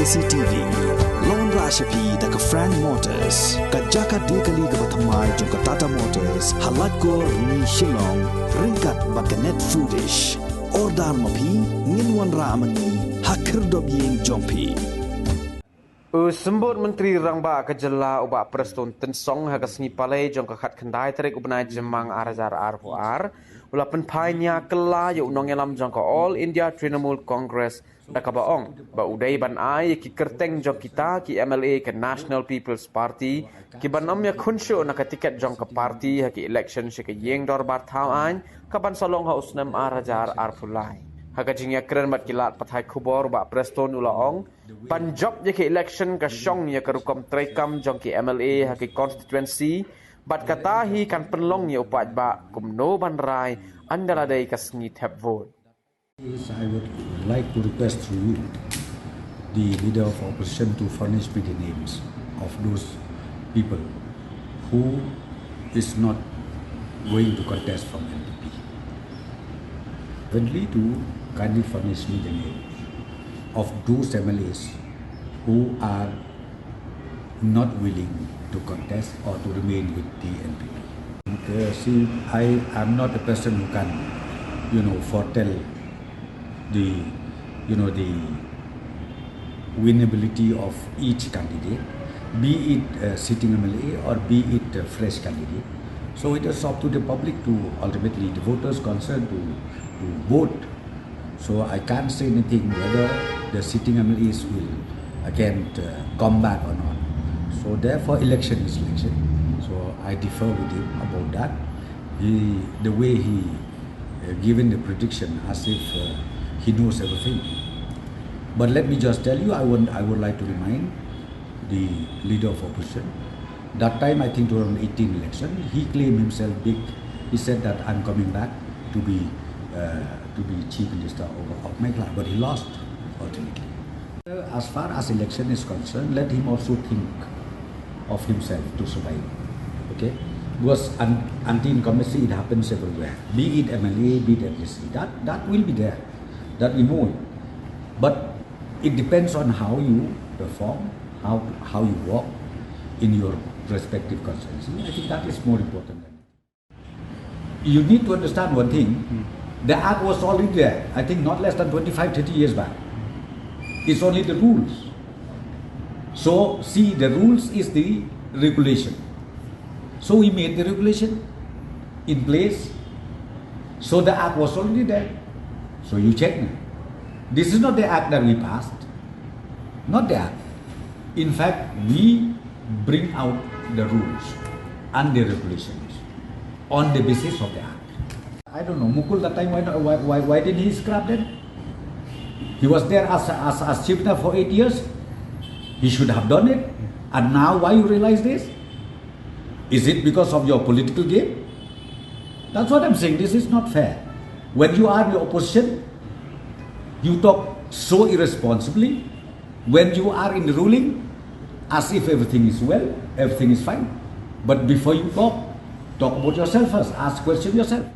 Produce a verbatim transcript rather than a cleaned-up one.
C T V. Lon rashapi da ka Frank Motors, ka jaka dei kali kaba thymmai jong ka Tata Motors, ha Laitkor, Rni, Shillong, ryngkat bad ka Net Foodish. Order ma phi, ngin wanrah ma ngi ha khyrdop ïing jong phi. U Symbud Myntri Rangbah ka Jylla u Bah Prestone Tynsong ha ka sngi Palei jong ka khatkhyndai tarik u bnai Jymmang ar hajar arphew ar u la pynphai nia kylla ïa u nongïalam jong ka All India Trinamool Congress da kaba ong ba u dei ban ai ïa ki kyrteng jong kita ki M L A ka National People's Party ki ban ym ïakhun shuh na ka tiket jong ka party ha ki election sha ka ïing dorbar thaw aiñ ka ban sa long ha u snem ar hajar arphew lai. Ha ka jingïakren bad ki lad pathai khubor u Bah Prestone u la ong ban jop ïa ka election ka shong ïa ka rukom treikam jong ki M L A ha ki constituency bad kata hi kan pynlong ïa u paidbah kumno ban rai ynda la dei ka sngi thep vote. Yes, I would like to request through you the leader of opposition to furnish me the names of those people who is not going to contest from N P P. Secondly, to kindly furnish me the names of those M L As who are not willing to contest or to remain with the N P P. Uh, see, I am not a person who can, you know, foretell the, you know, the winnability of each candidate, be it a sitting M L A or be it a fresh candidate. So it is up to the public to ultimately, the voters concerned, to, to vote. So I can't say anything whether the sitting M L As will again uh, come back or not. So therefore, election is election. So I differ with him about that. He, the way he uh, given the prediction as if uh, he knows everything. But let me just tell you, I would, I would like to remind the leader of opposition. That time, I think two thousand eighteen election, he claimed himself big. He said that I'm coming back to be uh, to be chief minister of, of Meghalaya, but he lost ultimately. As far as election is concerned, let him also think of himself to survive. Okay? Because un- anti-incumbency, it happens everywhere. Be it M L A, be it M L A C, that, that will be there. That we know it. But it depends on how you perform, how, how you walk in your respective constituency. I think that is more important than you need to understand one thing. The act was already there, I think not less than twenty-five, thirty years back. It's only the rules. So, see, the rules is the regulation. So, we made the regulation in place. So, the act was already there. So, you check now. This is not the act that we passed. Not the act. In fact, we bring out the rules and the regulations on the basis of the act. I don't know, Mukul that time, why, not, why, why, why did he scrap them? He was there as, as, as chief minister for eight years. He should have done it. And now, why you realize this? Is it because of your political game? That's what I'm saying. This is not fair. When you are in the opposition, you talk so irresponsibly. When you are in the ruling, as if everything is well, everything is fine. But before you talk, talk about yourself first. Ask question yourself.